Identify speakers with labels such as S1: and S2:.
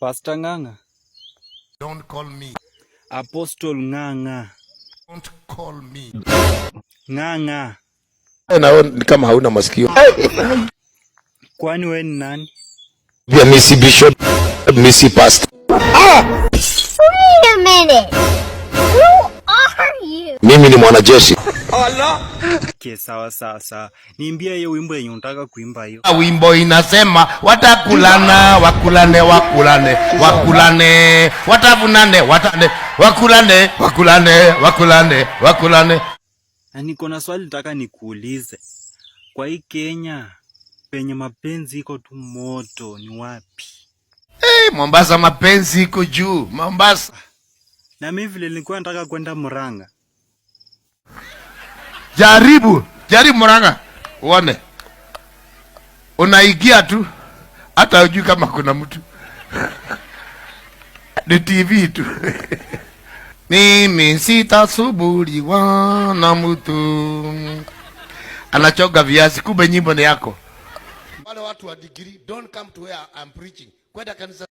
S1: Pastor Ng'ang'a.
S2: Don't call me.
S1: Apostle Ng'ang'a.
S2: Don't call me.
S1: Ng'ang'a.
S3: Naona ni kama hauna masikio.
S1: Kwani we ni nani?
S3: Pia mimi si bishop, mimi si pastor.
S4: Wait a minute. Who are you?
S3: Mimi ni mwanajeshi.
S1: Okay, sawa sawa sawa. Niimbie hiyo wimbo yenye unataka kuimba hiyo.
S2: Wimbo inasema watakulana, wakulane, wakulane, wakulane, watavunane, watane, wakulane, wakulane, wakulane, wakulane.
S1: Na niko na swali nataka nikuulize. Kwa hii Kenya penye mapenzi iko tu moto ni wapi?
S2: Hey, Mombasa mapenzi iko juu. Mombasa.
S1: Na mimi vile nilikuwa nataka kwenda Murang'a.
S2: Jaribu, jaribu Murang'a uone. Unaingia tu hata hujui kama kuna mtu. Ni TV tu. Mimi sitasumbuliwa na mtu. Anachonga viazi, kumbe nyimbo ni yako. Wale watu wa degree, don't come to where I'm preaching. Kwenda kanisa.